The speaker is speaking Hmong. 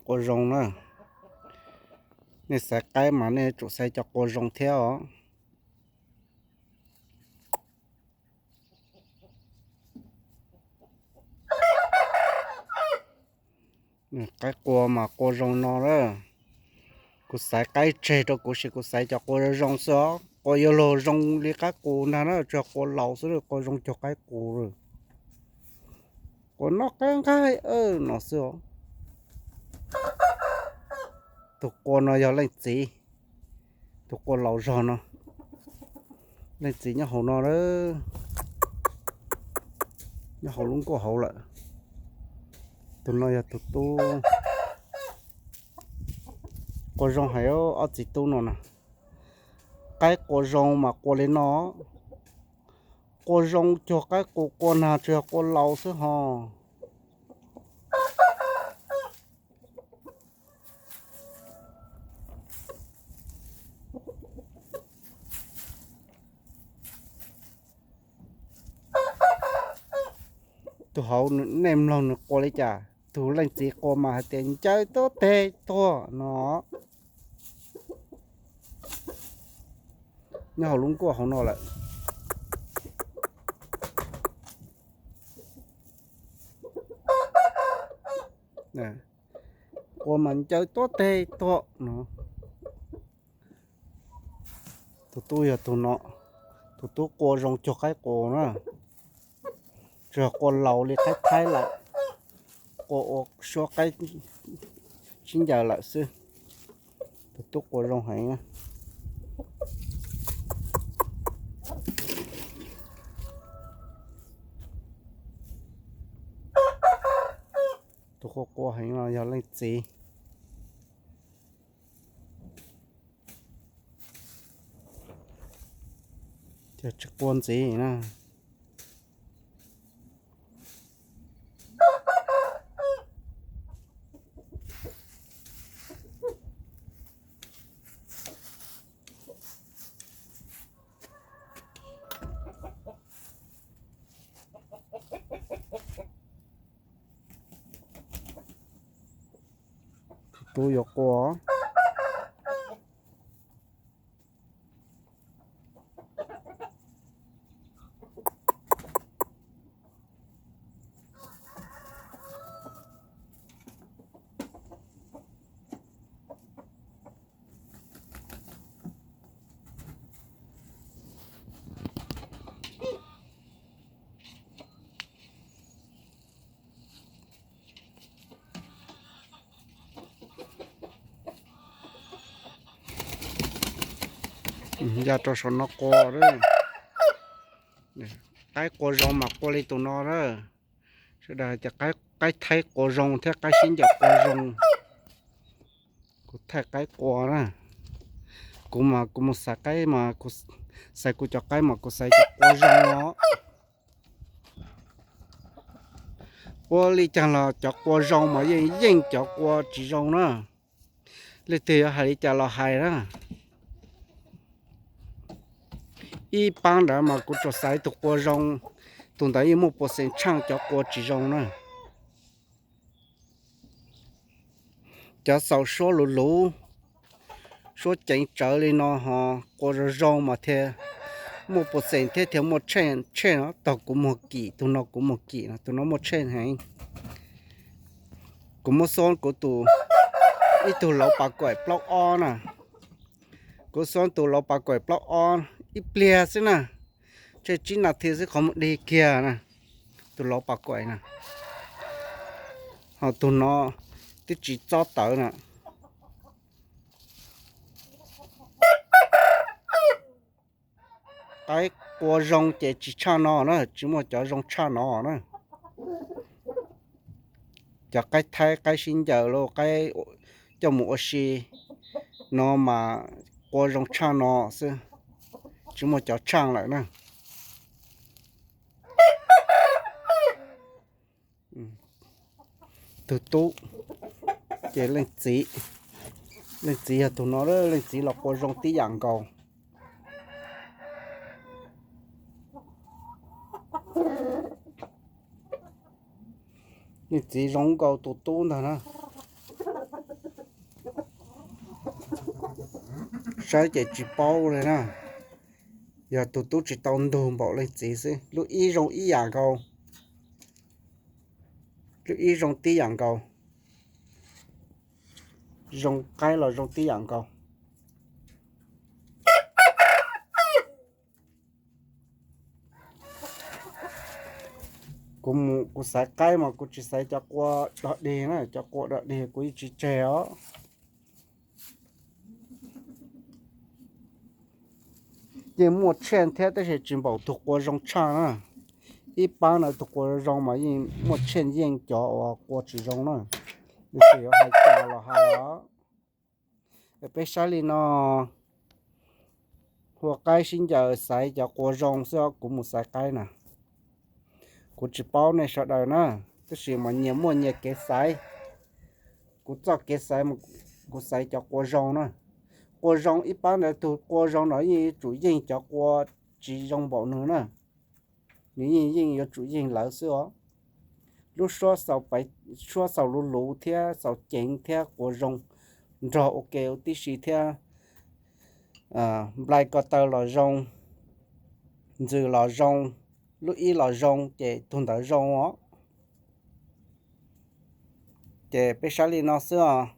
qua zoo na. Nej xaiv qaib mas nej tsum xaiv cov qua zoo thiab os. Qaib qua mas qua zoo no lawm. Kuv xaiv qaib tseg rau kuv sis kuv xaiv cov qua zoo zoo xwb os. Qua yuav luag zoo li qaib qus ntag na, tsuas qua laus xwb, qua zoo cuag qaib qus. Qua noj qaib nqaij no xwb os. Tus qua no yog leej txiv, tus qua laus zog no. Leej txiv nyob hauv no, nyob hauv lub nkuaj hauv lawm. Tus no yog tus tub. Qua zoo heev ob txiv tub no na. Qaib qua zoo mas qua li no. Qua zoo cuag qaib qus qua nag, tsuas yog qua laus xwb ho. Tus hauv nej mloog nws qua li cas, tus leej txiv qua mas hais tias ncawg tuab teg tuag no. Nyob hauv lub nkuaj hauv no lawm. Qua mas ncawg tuab teg tuag no. Tus tub yog tus no, tus tub qua zoo cuag qaib qus na. Tsuas qua laus li qaib thaib lawm, qua ua suab qaib sib ncaws lawm xwb. Tus tub qua zoo heev. Tus qua qua heev no yog leej txiv. Ces tsis qua ntxiv na. Tus tub yuav qua. Ya rau saum no qua. Qaib qua zoo mas qua li tus no na. Sawv daws hais tias qaib thaib qua zoo thiab qaib sib ncaws qua zoo. Kuv thaij qaib qua na. Kuv mas kuv mus xaiv qaib mas, xaiv kuv cov qaib mas kuv xaiv cov qua zoo os. Ua li cas los cov qua zoo mas yeej yeej cov qua tsis zoo na. Leej twg yuav hais li cas los hais na. Ib pab ntawd mas kuv tsuas xaiv tus qua zoo, tus ntawd yeej muaj pua xeem tshaaj cov qua tsis zoo na. Cov xaus suab luv luv, suab ceev tsawv li no ho qua zoo zoo mas thiaj muaj pua xeem thiab thiaj muaj tshej no. Tog kuv muag kim, tus no kuv muag kim no, tus no muaj tshej heev. Kuv muab xuab kuv tus, ib tug lauv pas kaim plaub ob na. Kuv xuab tus lauv pas kaim plaub ob ib pliag xwb na, tsawg tsib nas this xwb qhov muag dig kiag na. Tus lauv pas kaim na, ho tus no twb tsis txob tawv na. Qaib qua zoo ces tsis tshaj no na, tsis muaj cov zoo tshaj no na. Cov qaib thaib, qaib sib ncaws los qaib coj mus ua si no mas qua zoo tshaj no xwb, tsis muaj cov tshaj lawm na. Tus tub, ces leej txiv, leej txiv yog tus no, leej txiv los qua zoo tib yam nkaus. Leej txiv zoo nkaus tus tub ntag na. Saib ces tsis paub li na. Yog tus tub tsis tau ntug npaum leej txiv xwb. Lub ib zoo ib yam nkaus. Lub ib zoo tib yam nkaus. Zoo qaib los zoo tib yam nkaus. Kuv mus kuv xaiv qaib mas kuv tsis xaiv cov qua dog dig na, cov qua dog dig kuv yeej tsis tseg os. Yeej muaj tshiaj thiab tab sis tsis npaum tus qua zoo tshaj na. Ib pab ntawd tus qua zoo mas yeej muaj tshiaj yeej cov uas qua tsis zoo na. Nws tsis yuav hais cas los hais os. Peb saib li no, hu ua qaib sib ncaws xaiv cov qua zoo xwb os, kuv mus xaiv qaib na. Kuv tsis paub nej sawv daws na, tab sis mas nyias muaj nyias kev xaiv. Kuv txoj kev xaiv mas kuv xaiv cov qua zoo na. Qua zoo ib pab ntawd tus qua zoo no yeej yuav tsum yeej cov qua tsis zoo npaum nws na. Nws yeej yeej yuav tsum yeej lawv xwb os. Lub suab xaus, suab xaus luv luv thiab xaus ceev thiab qua zoo nrog ua ke ua tib si thiab. Nplai ko taw los zoo, ntxws los zoo, lub ib los zoo ces tus ntawd zoo os. Ces peb saib li no xwb os.